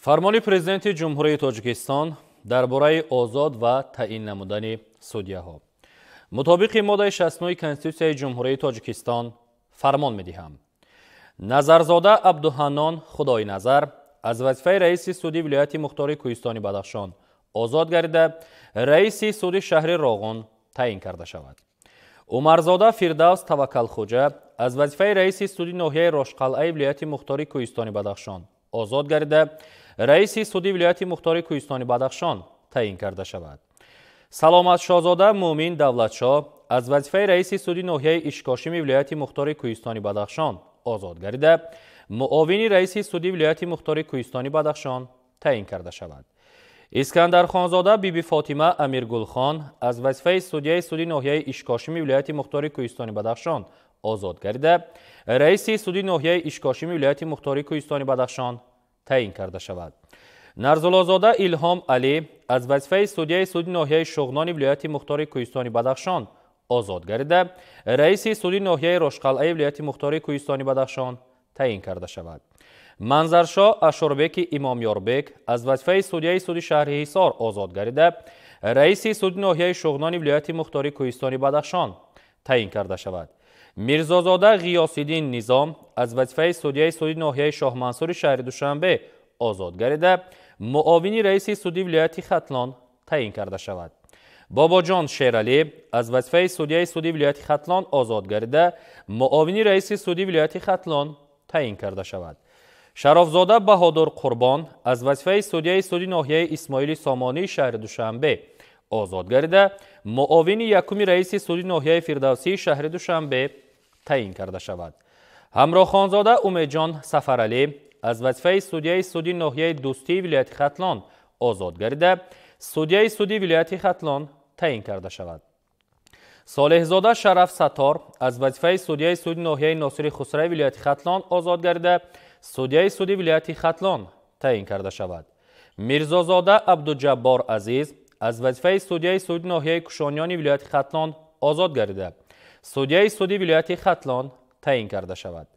Фармони Президенти Ҷумҳурии Тоҷикистон дар бораи озод ва таъин намудани судяҳо. Мутобиқи моддаи 69 Конститутсияи Ҷумҳурии Тоҷикистон фармон медиҳам. Назарзода Абдуҳаннон Худоиназар аз вазифаи раиси суди вилояти мухтори Кӯҳистони Бадахшон озод гардида, раиси суди шаҳри Роғун таъин карда шавад. Умарзода Фирдавс Таваккалхӯҷа аз вазифаи раиси суди ноҳияи Рошқалъаи вилояти мухтори Кӯҳистони Бадахшон озод гардида, раиси суди вилояти мухтори Кӯҳистони Бадахшон таъин карда шавад. Саломатшоҳзода Муъмин Давлатшоҳ аз вазифаи раиси суди ноҳияи Ишкошими вилояти мухтори Кӯҳистони Бадахшон озод гардида, муовини раиси суди вилояти мухтори Кӯҳистони Бадахшон таъин карда шавад. Искандархонзода Биби Фотима Амиргулхон аз вазифаи судяи суди ноҳияи Ишкошими вилояти мухтори Кӯҳистони Бадахшон озод гардида, раиси суди ноҳияи Ишкошими вилояти мухтори Кӯҳистони Бадахшон таъин карда шавад. Нарзуллозода Илҳом Алӣ аз вазифаи судяи суди ноҳияи Шуғнони вилояти мухтори Кӯҳистони Бадахшон озод гардида, раиси суди ноҳияи Рошқалъаи вилояти мухтори Кӯҳистони Бадахшон таъин карда шавад. Манзаршоҳ Ашурбеки Имомёрбек аз вазифаи судяи суди шаҳри Ҳисор озод гардида, раиси суди ноҳияи Шуғнони вилояти мухтори Кӯҳистони Бадахшон таъин карда шавад. Мирзозода Ғиёсиддин Низом аз вазифаи судяи суди ноҳияи Шоҳмансури шаҳри Душанбе озод гардида, муовини раиси суди вилояти Хатлон таъин карда шавад. Бобоҷон Шералӣ аз вазифаи судяи суди вилояти Хатлон озод гардида, муовини раиси суди вилояти Хатлон таъин карда шавад. Шарофзода Баҳодур Қурбон аз вазифаи судяи суди ноҳияи Исмоили Сомонии шаҳри Душанбе озод гардида, муовини якуми раиси суди ноҳияи Фирдавсии шаҳри Душанбе таъин карда шавад. Ҳамроҳхонзода Умедҷон Сафаралӣ аз вазифаи судяи суди ноҳияи Дӯстии вилояти Хатлон озод гардида, судяи суди вилояти Хатлон таъин карда шавад. Солеҳзода Шараф Саттор аз вазифаи судяи суди ноҳияи Носири Хусрави вилояти Хатлон озод гардида, судяи суди вилояти Хатлон таъин карда шавад. Мирзозода Абдуҷаббор Азиз аз вазифаи судяи суди ноҳияи Кушониёни вилояти Хатлон озод гардида, судяи суди вилояти Хатлон таъин карда шавад.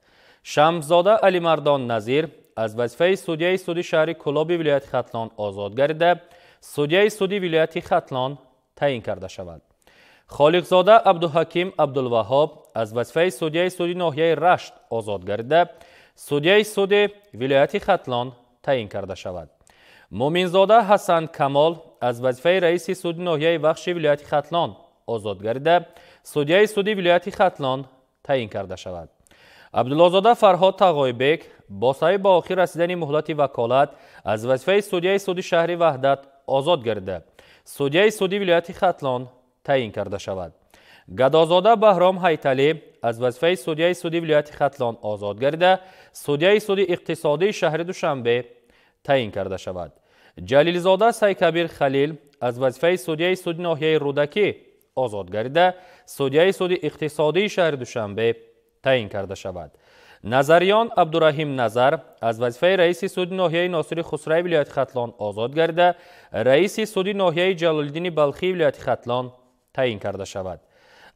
Шамсзода Алимардон Назир аз вазифаи судяи суди шаҳри Кӯлоби вилояти Хатлон озод гардида, судяи суди вилояти Хатлон таъин карда шавад. Холиқзода Абдуҳаким Абдулваҳҳоб аз вазифаи судяи суди ноҳияи Рашт озод гардида, судяи суди вилояти Хатлон таъин карда шавад. Муъминзода Ҳасан Камол аз вазифаи раиси суди ноҳияи Вахши вилояти Хатлон озод гардида, судяи суди вилояти Хатлон таъин карда шавад. Абдуллозода Фарҳод Тағойбек бо сабаби ба охир расидани муҳлати ваколат аз вазифаи судяи суди шаҳри Ваҳдат озод гардида, судяи суди вилояти Хатлон таъин карда шавад. Гадозода Баҳром Ҳайталӣ аз вазифаи судяи суди вилояти Хатлон озод гардида, судяи суди иқтисодии шаҳри Душанбе таъин карда шавад. Ҷалилзода Сайкабир Халил аз вазифаи судяи суди ноҳияи Рӯдакӣ озод гардида, судяи суди иқтисодии шаҳри Душанбе таъин карда шавад. Назариён Абдураҳим Назар аз вазифаи раиси суди ноҳияи Носири Хусрави вилояти Хатлон озод гардида, раиси суди ноҳияи Ҷалолиддини Балхии вилояти Хатлон таъин карда шавад.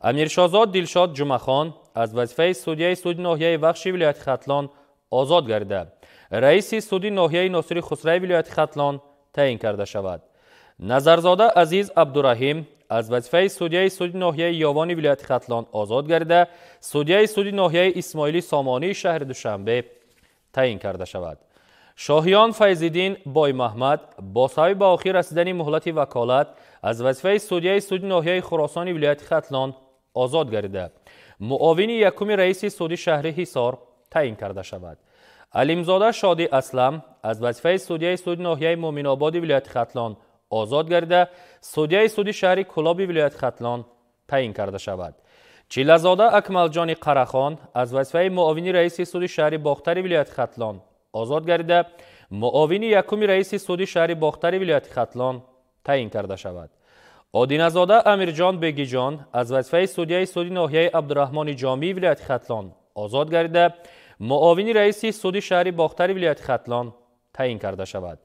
Амиршозод Дилшод Ҷумахон аз вазифаи судяи суди ноҳияи Вахши вилояти Хатлон озод гардида, раиси суди ноҳияи Носири Хусрави вилояти Хатлон таъин карда шавад. Назарзода Азиз Абдураҳим аз вазифаи судяи суди ноҳияи Ёвони вилояти Хатлон озод гардида, судяи суди ноҳияи Исмоили Сомонии шаҳри Душанбе таъин карда шавад. Шоҳиён Файзиддин Боймаҳмад бо сабаби ба охир расидани муҳлати ваколат аз вазифаи судяи суди ноҳияи Хуросони вилояти Хатлон озод гардида, муовини якуми раиси суди шаҳри Ҳисор таъин карда шавад. Алимзода Шоди Аслам аз вазифаи судяи суди ноҳияи Муъминободи вилояти Хатлон озод гардида, судяи суди шаҳри Кӯлоби вилояти Хатлон таъин карда шавад. Чилазода Акмалҷони Қарахон аз вазифаи муовини раиси суди шаҳри Бохтари вилояти Хатлон озод гардида, муовини якуми раиси суди шаҳри Бохтари вилояти Хатлон таъин карда шавад. Одиназода Амирҷон Бегиҷон аз вазифаи судяи суди ноҳияи Абдураҳмони Ҷомии вилояти Хатлон озод гардида, муовини раиси суди шаҳри Бохтари вилояти Хатлон таъин карда шавад.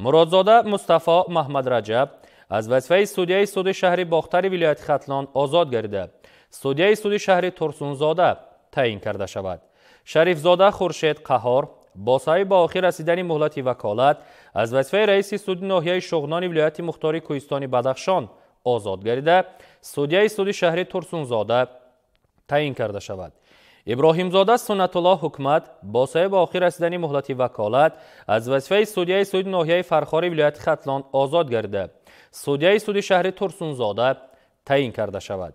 Муродзода Мустафо Маҳмадраҷаб аз вазифаи судяи суди шаҳри Бохтари вилояти Хатлон озод гардида, судяи суди шаҳри Турсунзода таъин карда шавад. Шарифзода Хуршед Қаҳор бо сабаби ба охир расидани муҳлати ваколат аз вазифаи раиси суди ноҳияи Шуғнони вилояти мухтори Кӯҳистони Бадахшон озод гардида, судяи суди шаҳри Турсунзода таъин карда шавад. Иброҳимзода Суннатулло Ҳукмат бо сабаби ба охир расидани муҳлати ваколат аз вазифаи судяи суди ноҳияи Фархори вилояти Хатлон озод гардида, судяи суди шаҳри Турсунзода таъин карда шавад.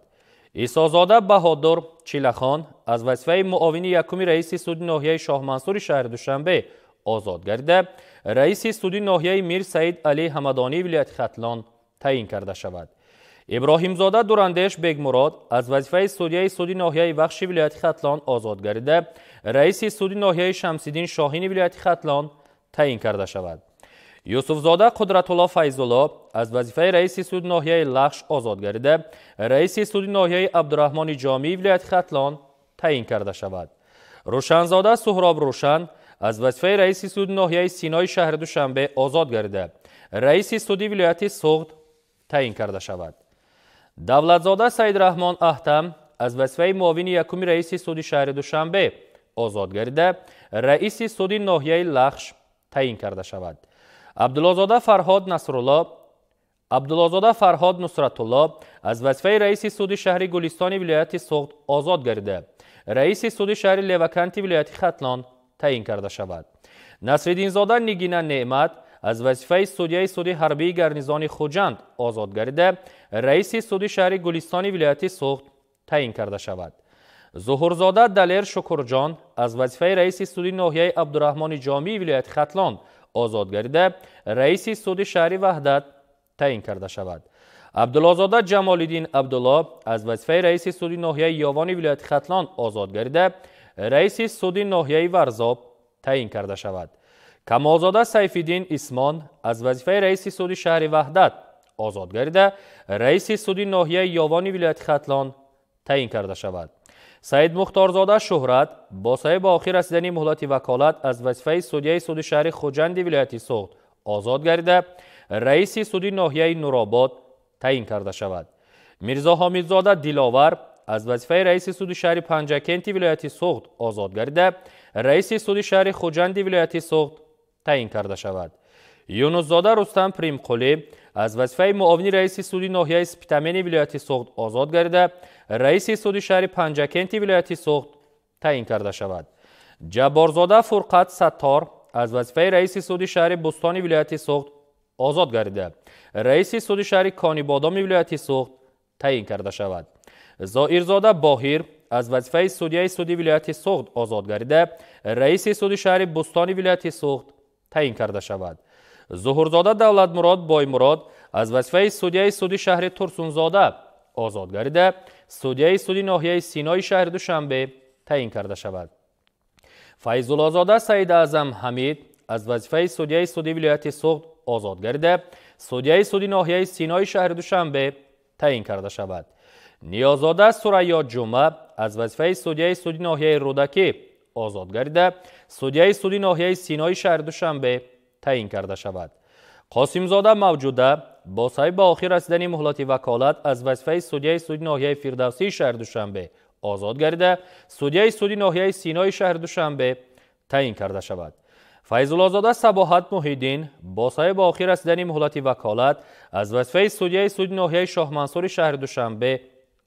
Исозода Баҳодур Чилахон аз вазифаи муовини якуми раиси суди ноҳияи Шоҳмансури шаҳри Душанбе озод гардида, раиси суди ноҳияи Мир Саид Али Ҳамадонии вилояти Хатлон таъин карда шавад. Иброҳимзода Дурандеш Бегмурод аз вазифаи судяи суди ноҳияи Вахши вилояти Хатлон озод гардида, раиси суди ноҳияи Шамсиддин Шоҳини вилояти Хатлон таъин карда шавад. Юсуфзода Қудратулло Файзулло аз вазифаи раиси суди ноҳияи Лахш озод гардида, раиси суди ноҳияи Абдураҳмони Ҷомии вилояти Хатлон таъин карда шавад. Рӯшанзода Суҳроб Рӯшан аз вазифаи раиси суди ноҳияи Синои шаҳри Душанбе озод гардида, раиси суди вилояти Суғд таъин карда шавад. Давлатзода Саидраҳмон Аҳтам аз вазифаи муовини якуми раиси суди шаҳри Душанбе озод гардида, раиси суди ноҳияи Лахш таъин карда шавад. Абдуллозода Фарҳод Насрулло Абдуллозода Фарҳод Нусратулло аз вазифаи раиси суди шаҳри Гулистони вилояти Суғд озод гардида, раиси суди шаҳри Леваканти вилояти Хатлон таъин карда шавад. Насриддинзода Нигина Неъмат аз вазифаи судяи суди ҳарбии гарнизони Хуҷанд озод гардида, раиси суди шаҳри Гулистони вилояти Суғд таъин карда шавад. Зуҳурзода Далер Шукурҷон аз вазифаи раиси суди ноҳияи Абдураҳмони Ҷомии вилояти Хатлон озод гардида, раиси суди шаҳри Ваҳдат таъин карда шавад. Абдуллозода Ҷамолиддин Абдулло аз вазифаи раиси суди ноҳияи Ёвони вилояти Хатлон озод гардида, раиси суди ноҳияи Варзоб таъин карда шавад. Камолзода Сайфиддин Исмон аз вазифаи раиси суди шаҳри Ваҳдат озод гардида, раиси суди ноҳияи Ёвони вилояти Хатлон таъин карда шавад. Саидмухторзода Шуҳрат бо сабаби ба охир расидани муҳлати ваколат аз вазифаи судяи суди шаҳри Хуҷанди вилояти Суғд озод гардида, раиси суди ноҳияи Нуробод таъин карда шавад. Мирзоҳомидзода Диловар аз вазифаи раиси суди шаҳри Панҷакенти вилояти Суғд озод гардида, раиси суди шаҳри Хуҷанди вилояти Суғд таъин карда шавад. Юнусзода Рустам Примқулӣ аз вазифаи муовини раиси суди ноҳияи Спитамени вилояти Суғд озод гардида, раиси суди шаҳри Панҷакенти вилояти Суғд таъин карда шавад. Ҷабборзода Фурқат Саттор аз вазифаи раиси суди шаҳри Бӯстони вилояти Суғд озод гардида, раиси суди шаҳри Конибодоми вилояти Суғд таъин карда шавад. Зоирзода Боҳир аз вазифаи судяи суди вилояти Суғд озод гардида, раиси суди шаҳри Бӯстони вилояти Суғд таъин карда шавад. Зуҳурзода Давлатмурод Боймурод аз вазифаи судяи суди шаҳри Турсунзода озод гардида, судяи суди ноҳияи Синои шаҳри Душанбе таъин карда шавад. Файзуллозода Саидаъзам Ҳамид аз вазифаи судяи суди вилояти Суғд озод гардида, судяи суди ноҳияи Синои шаҳри Душанбе таъин карда шавад. Ниёзода Сурайё Ҷума аз вазифаи судяи суди ноҳияи Рӯдакӣ озод гардида, судяи суди ноҳияи Синои шаҳри Душанбе таъин карда шавад. Қосимзода Мавҷуда бо сабаби ба охир расидани муҳлати ваколат аз вазифаи судяи суди ноҳияи Фирдавсии шаҳри Душанбе озод гардида, судяи суди ноҳияи Синои шаҳри Душанбе таъин карда шавад. Файзуллозода Сабоҳат Муҳиддин бо сабаби ба охир расидани муҳлати ваколат аз вазифаи судяи суди ноҳияи Шоҳмансури шаҳри Душанбе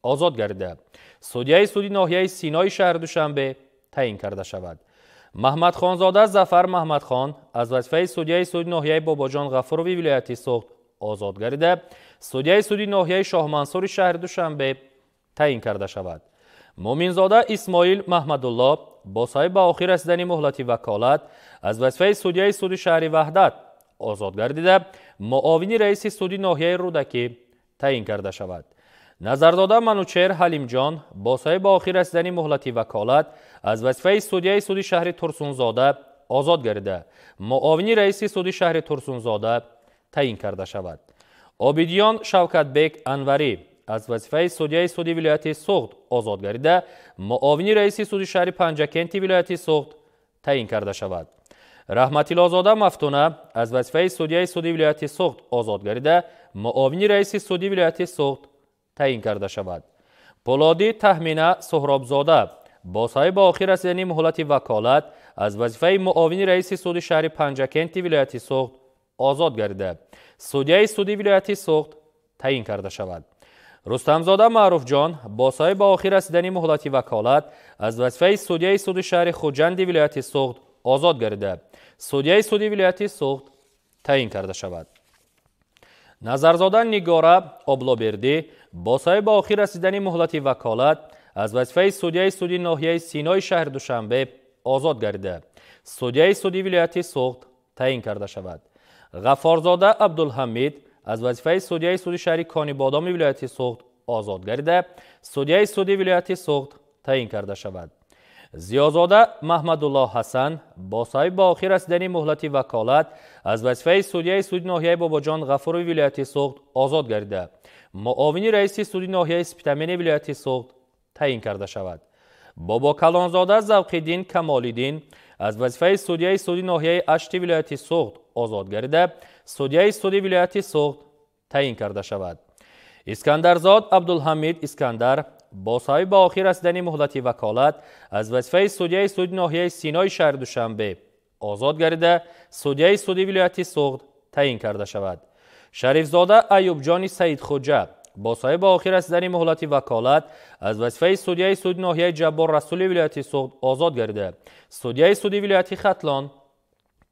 озод гардида, судяи суди ноҳияи Синои шаҳри Душанбе таъин карда шавад. Маҳмадхонзода Зафар Маҳмадхон аз вазифаи судяи суди ноҳияи Бобоҷон Ғафурови вилояти Суғд озод гардида, судяи суди ноҳияи Шоҳмансури шаҳри Душанбе таъин карда шавад. Муминзода Исмоил Маҳмадулло бо сабаби ба охир расидани муҳлати ваколат аз вазифаи судяи суди шаҳри Ваҳдат озод гардида, муовини раиси суди ноҳияи Рӯдакӣ таъин карда шавад. Назарзода Манучер Ҳалимҷон бо сабаби ба охир расидани муҳлати ваколат аз вазифаи судяи суди шаҳри Турсунзода озод гардида, муовини раиси суди шаҳри Турсунзода таъин карда шавад. Обидиён Шавкатбек Анварӣ аз вазифаи судяи суди вилояти Суғд озод гардида, муовини раиси суди шаҳри Панҷакенти вилояти Суғд таъин карда шавад. Раҳматиллозода Мафтуна аз вазифаи судяи суди вилояти Суғд озод гардида, муовини раиси суди вилояти Суғд таъин карда шавад. Пулодӣ Таҳмина Суҳробзода бо сабаби ба охир расидани муҳлати ваколат аз вазифаи муовини раиси суди шаҳри Панҷакенти вилояти Суғд озод гардида, судяи суди вилояти Суғд таъин карда шавад. Рустамзода Маъруфҷон бо сабаби ба охир расидани муҳлати ваколат аз вазифаи судяи суди шаҳри Хуҷанди вилояти Суғд озод гардида, судяи суди вилояти Суғд таъин карда шавад. Назарзода Нигора Облобердӣ бо сабаби ба охир расидани муҳлати ваколат аз вазифаи судяи суди ноҳияи Синои шаҳри Душанбе озод гардида, судяи суди вилояти Суғд таъин карда шавад. Ғаффорзода Абдулҳамид аз вазифаи судяи суди шаҳри Конибодоми вилояти Суғд озод гардида, судяи суди вилояти Суғд таъин карда шавад. Зиёзода Маҳмадуллоҳ Ҳасан бо сабаби ба охир расидани муҳлати ваколат аз вазифаи судяи суди ноҳияи Бобоҷон Ғафурови вилояти Суғд озод гардида, муовини раиси суди ноҳияи Спитамени вилояти Суғд таъин карда шавад. Бобокалонзода Завқиддин Камолиддин аз вазифаи судяи суди ноҳияи Ашти вилояти Суғд озод гардида, судяи суди вилояти Суғд таъин карда шавад. Искандарзод Абдулҳамид Искандар бо сабаби ба охир расидани муҳлати ваколат аз вазифаи судяи суди ноҳияи Синои шаҳри Душанбе озод гардида, судяи суди вилояти Суғд таъин карда шавад. Шарифзода Аюбҷони Саидхуҷа бо сабаби ба охир расидани муҳлати ваколат аз вазифаи судяи суди ноҳияи Ҷаббор Расули вилояти Суғд озод гардида, судяи суди вилояти Хатлон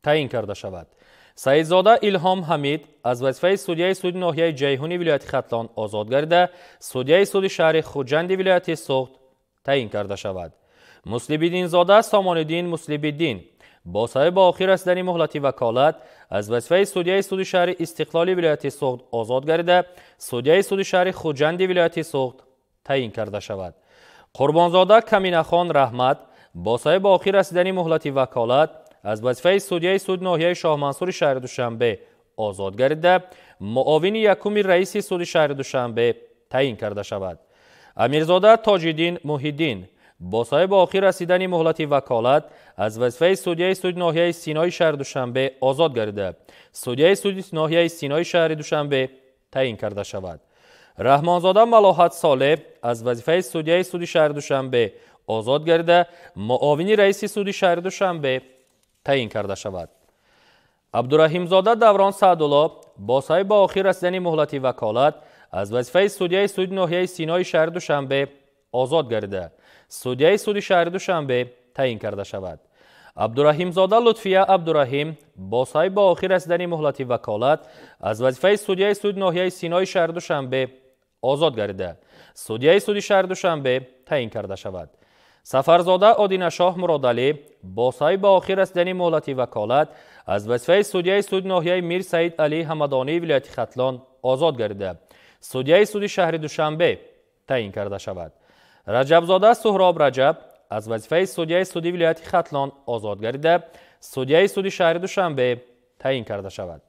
таъин карда шавад. Саидзода Илҳом Ҳамид аз вазифаи судяи суди ноҳияи Ҷайҳуни вилояти Хатлон озод гардида, судяи суди шаҳри Хуҷанди вилояти Суғд таъин карда шавад. Муслибиддинзода Сомониддин Муслибиддин бо сабаби ба охир расидани муҳлати ваколат аз вазифаи судяи суди шаҳри Истиқлоли вилояти Суғд озод гардида, судяи суди шаҳри Хуҷанди вилояти Суғд таъин карда шавад. Қурбонзода Каминахон Раҳмат бо сабаби ба охир расидани муҳлати ваколат аз вазифаи судяи суди ноҳияи Шоҳмансури шаҳри Душанбе озод гардида, муовини якуми раиси суди шаҳри Душанбе таъин карда шавад. Амирзода Тоҷиддин Муҳиддин бо сабаби ба охир расидани муҳлати ваколат аз вазифаи судяи суди ноҳияи Синои шаҳри Душанбе озод гардида, судяи суди ноҳияи Синои шаҳри Душанбе таъин карда шавад. Раҳмонзода Малоҳат Солеҳ аз вазифаи судяи суди шаҳри Душанбе озод гардида, муовини раиси суди шаҳри Душанбе таъин карда шавад. Абдураҳимзода Даврон Саъдулло бо сабаби ба охир расидани муҳлати ваколат аз вазифаи судяи суди ноҳияи Синои шаҳри Душанбе озод гардида, судяи суди шаҳри Душанбе таъин карда шавад. Абдураҳимзода Лутфия Абдураҳим бо сабаби ба охир расидани муҳлати ваколат аз вазифаи судяи суди ноҳияи Синои шаҳри Душанбе озод гардида, судяи суди шаҳри Душанбе таъин карда шавад. Сафарзода Одинашоҳ Муродалӣ бо сабаби ба охир расидани муҳлати ваколат аз вазифаи судяи суди ноҳияи Мир Саид Алӣ Ҳамадонии вилояти Хатлон озод гардида, судяи суди шаҳри Душанбе таъин карда шавад. Раҷабзода Суҳроб Раҷаб аз вазифаи судяи суди вилояти Хатлон озод гардида, судяи суди шаҳри Душанбе таъин карда шавад.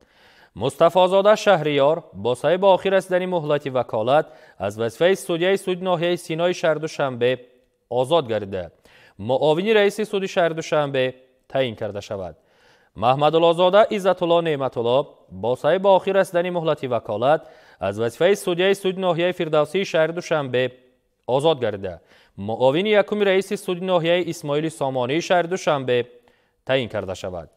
Мустафозода Шаҳриёр бо сабаби ба охир расидани муҳлати ваколат аз вазифаи судяи суди ноҳияи Синои шаҳри Душанбе озод гардида, муовини раиси суди шаҳри Душанбе таъин карда шавад. Маҳмадуллозода Иззатулло Неъматулло бо сабаби ба охир расидани муҳлати ваколат аз вазифаи судяи суди ноҳияи Фирдавсии шаҳри Душанбе озод гардида, муовини якуми раиси суди ноҳияи Исмоили Сомонии шаҳри Душанбе таъин карда шавад.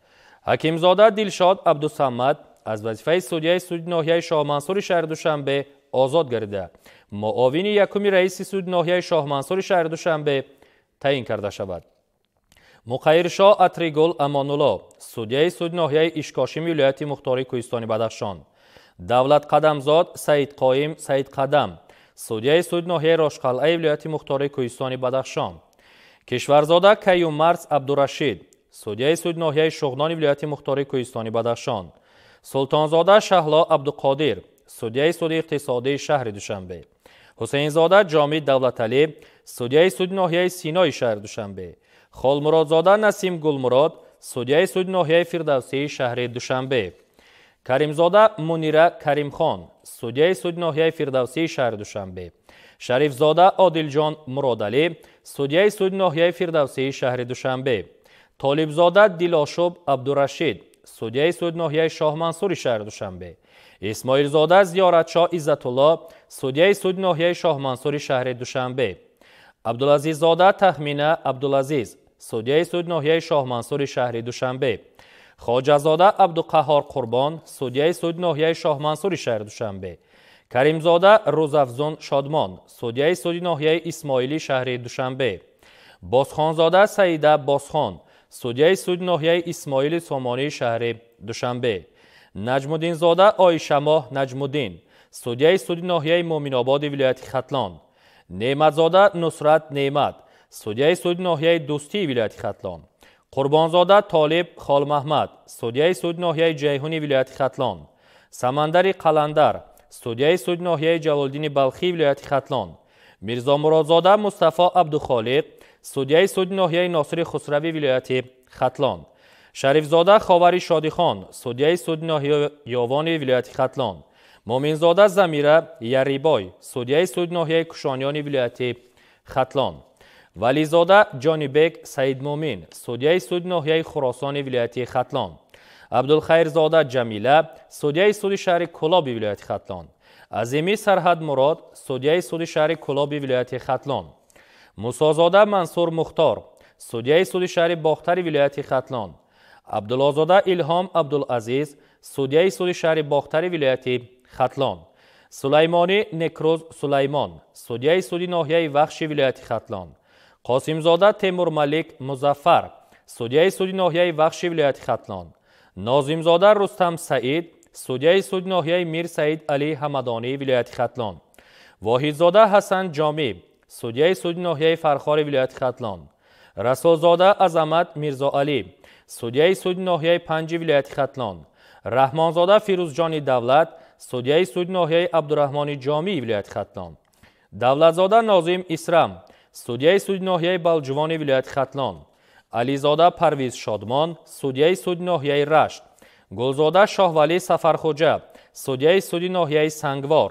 Ҳакимзода Дилшод Абдусамад аз вазифаи судяи суди ноҳияи Шоҳмансури шаҳри Душанбе озод гардида, муовини якуми раиси суди ноҳияи Шоҳмансури шаҳри Душанбе таъин карда шавад. Муқайиршоҳ Атригул Амонулло судяи суди ноҳияи Ишкошими вилояти Мухтори Кӯҳистони Бадахшон. Давлатқадамзод Саидқоим Саидқадам судяи суди ноҳияи Рошқалъаи вилояти Мухтори Кӯҳистони Бадахшон. Кишварзода Каюмарс Абдурашид судяи суди ноҳияи Шуғнони вилояти Мухтори Кӯҳистони Бадахшон. Султонзода Шаҳло Абдуқодир судяи суди иқтисодии шаҳри Душанбе. Ҳусейнзода Ҷомид Давлаталӣ судяи суди ноҳияи Синои шаҳри Душанбе. Холмуродзода Насим Гулмурод судяи суди ноҳияи Фирдавсии шаҳри Душанбе. Каримзода Мунира Каримхон судяи суди ноҳияи Фирдавсии шаҳри Душанбе. Шарифзода Одилҷон Муродалӣ судяи суди ноҳияи Фирдавсии шаҳри Душанбе. Толибзода Дилошуб Абдурашид судяи суди ноҳияи Шоҳмансури шаҳри Душанбе. Исмоилзода Зиёратшоҳ Иззатулло судяи суди ноҳияи Шоҳмансури шаҳри Душанбе. Абдулазиззода Таҳмина Абдулазиз судяи суди ноҳияи Шоҳмансури шаҳри Душанбе. Хоҷазода Абдуқаҳор Қурбон, судяи суди ноҳияи Шоҳмансури шаҳри Душанбе. Каримзода Рӯзафзун Шодмон, судяи суди ноҳияи Исмоили шаҳри Душанбе. Бозхонзода Саида Бозхон, судяи суди ноҳияи Исмоили Сомонии шаҳри Душанбе. Наҷмуддинзода Оишамоҳ Наҷмуддин, судяи суди ноҳияи Муъминободи вилояти Хатлон. Неъматзода Нусрат Неъмат, судяи суди ноҳияи Дӯстии вилояти Хатлон. Қурбонзода Толиб Холмаҳмад, судяи суди ноҳияи Ҷайҳуни вилояти Хатлон. Самандари Қаландар, судяи суди ноҳияи Ҷалолиддини Балхии вилояти Хатлон. Мирзомуродзода Мустафо Абдухолиқ, судяи суди ноҳияи Носири Хусрави вилояти Хатлон. Шарифзода Ховари Шодихон, судяи суди ноҳияи Ёвони вилояти Хатлон. Муъминзода Замира Ярибой, судяи суди ноҳияи Кушониёни вилояти Хатлон. Вализода Ҷонибек Саидмуъмин, судяи суди ноҳияи Хуросони вилояти Хатлон. Абдулхайрзода Ҷамила, судяи суди шаҳри Кӯлоби вилояти Хатлон. Азимӣ Сарҳадмурод, судяи суди шаҳри Кӯлоби вилояти Хатлон. Мусозода Мансур Мухтор, судяи суди шаҳри Бохтари вилояти Хатлон. Абдуллозода Илҳом Абдулазиз, судяи суди шаҳри Бохтари вилояти Хатлон. Сулаймонӣ Некрӯз Сулаймон, судяи суди ноҳияи Вахши вилояти Хатлон. Қосимзода Темурмалик Музаффар, судяи суди ноҳияи Вахши вилояти Хатлон. Нозимзода Рустам Саид, судяи суди ноҳияи Мир Саид Алӣ Ҳамадонӣ вилояти Хатлон. Воҳидзода Ҳасан Ҷомӣ, судяи суди ноҳияи Фархори вилояти Хатлон. Расулзода Азамат Мирзоалӣ, судяи суди ноҳияи Панҷи вилояти Хатлон. Раҳмонзода Фирӯзҷони Давлат, судяи суди ноҳияи Абдураҳмони Ҷомии вилояти Хатлон. Давлатзода Нозим Исрам, судяи суди ноҳияи Балҷувони вилояти Хатлон. Ализода Парвиз Шодмон, судяи суди ноҳияи Рашт. Гулзода Шоҳвалӣ Сафархоҷа, судяи суди ноҳияи Сангвор.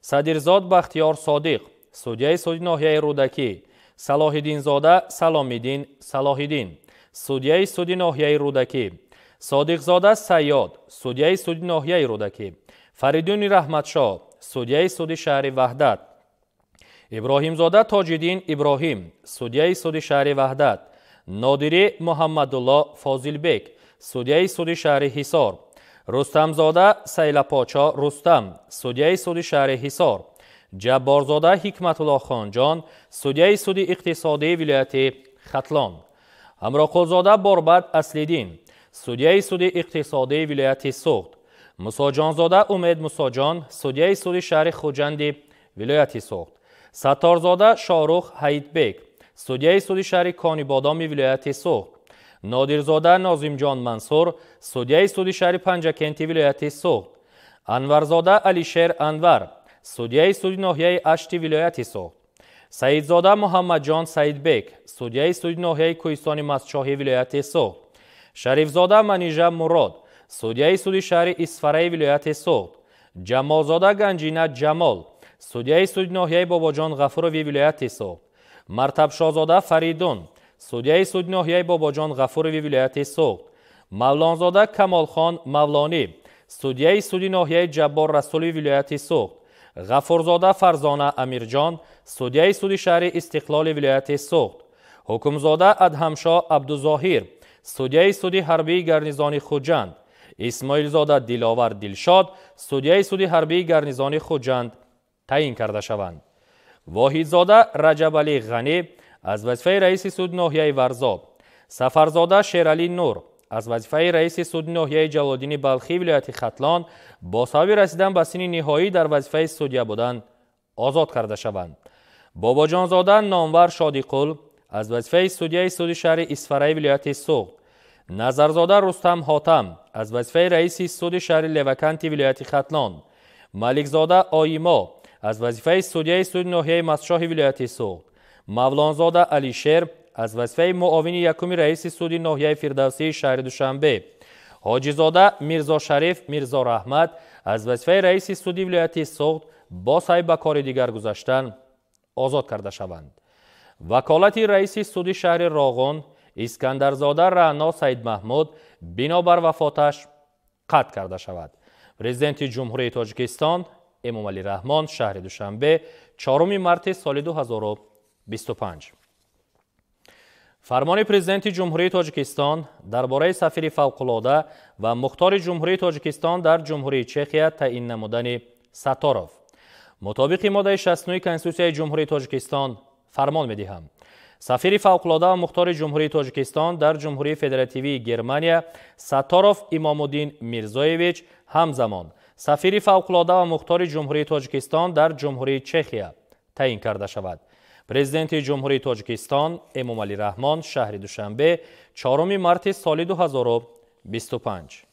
Садирзод Бахтиёр Содиқ, судяи суди ноҳияи Рӯдакӣ. Салоҳиддинзода Саломиддин Салоҳиддин, судяи суди ноҳияи Рӯдакӣ. Содиқзода Сайёд, судяи суди ноҳияи Рӯдакӣ. Фаридуни Раҳматшоҳ, судяи суди шаҳри Ваҳдат. Иброҳимзода Тоҷиддин Иброҳим, судяи суди шаҳри Ваҳдат. Нодирӣ Муҳаммадулло Фозилбек, судяи суди шаҳри Ҳисор. Рустамзода Сайлапочо Рустам, судяи суди шаҳри Ҳисор. Ҷабборзода Ҳикматулло Хонҷон, судяи суди иқтисодии вилояти Хатлон. Ҳамроқулзода Борбад Аслиддин, судяи суди иқтисодии вилояти Суғд. Мусоҷонзода Умед Мусоҷон, судяи суди шаҳри Хуҷанди вилояти Суғд. Сатторзода Шоҳрух Ҳаидбек, судяи суди шаҳри Конибодоми вилояти Суғд. Нодирзода Нозимҷон Мансур, судяи суди шаҳри Панҷакенти вилояти Суғд. Анварзода Алишер Анвар, судяи суди ноҳияи Ашти вилояти Суғд. Саидзода Муҳаммадҷон Саидбек, судяи суди ноҳияи Кӯҳистони Мастчоҳи вилояти Суғд. Шарифзода Манижа Мурод, судяи суди шаҳри Исфараи вилояти Суғд. Ҷамолзода Ганҷина Ҷамол, судяи суди ноҳияи Бобоҷон Ғафурови вилояти Суғд. Мартабшоҳзода Фаридун, судяи суди ноҳияи Бобоҷон Ғафурови вилояти Суғд. Мавлонзода Камолхон Мавлонӣ, судяи суди ноҳияи Ҷаббор Расулови вилояти Суғд. Ғафурзода Фарзона Амирҷон, судяи суди шаҳри Истиқлоли вилояти Суғд. Ҳукмзода Адҳамшоҳ Абдузоҳир, судяи суди ҳарбии гарнизони Хуҷанд. Исмоилзода Диловар Дилшод, судяи суди ҳарбии гарнизони Хуҷанд таъин карда шаванд. Воҳидзода Раҷабалӣ Ғанӣ аз вазифаи раиси суди ноҳияи Варзоб. Сафарзода Шералӣ Нур аз вазифаи раиси суди ноҳияи Ҷалолиддини Балхӣ вилояти Хатлон бо сабаби расидан ба синни ниҳоӣ дар вазифаи судя будан озод карда шаванд. Бобоҷонзода Номвар Шодиқул аз вазифаи судяи суди шаҳри Исфараи вилояти Суғд. Назарзода Рустам Ҳотам аз вазифаи раиси суди шаҳри Леваканти вилояти Хатлон. Маликзода Оимо аз вазифаи судяи суди ноҳияи Мастчоҳи вилояти Суғд. Мавлонзода Алишер аз вазифаи муовини якуми раиси суди ноҳияи Фирдавсии шаҳри Душанбе. Ҳоҷизода Мирзошариф Мирзораҳмат аз вазифаи раиси суди вилояти Суғд бо сабаби ба кори дигар гузаштан озод карда шаванд. Ваколати раиси суди шаҳри Роғун Искандарзода Раъно Саидмаҳмуд бинобар вафоташ қатъ карда шавад. Президенти Ҷумҳурии Тоҷикистон Эмомалӣ Раҳмон, шаҳри Душанбе, 4 марти соли 2025. Фармони Президенти Ҷумҳурии Тоҷикистон дар бораи сафири фавқулода ва мухтори Ҷумҳурии Тоҷикистон дар Ҷумҳурии Чехия таъин намудани Сатторов. Мутобиқи моддаи 69 Конститутсияи Ҷумҳурии Тоҷикистон фармон медиҳам. Сафири фавқулода ва мухтори Ҷумҳурии Тоҷикистон дар Ҷумҳурии Федеративии Германия Сатторов Имомуддин Мирзоевич ҳамзамон сафири фавқулода ва мухтори Ҷумҳурии Тоҷикистон дар Ҷумҳурии Чехия таъин карда шавад. Президенти Ҷумҳурии Тоҷикистон Эмомалӣ Раҳмон, шаҳри Душанбе, 4 марти соли 2025.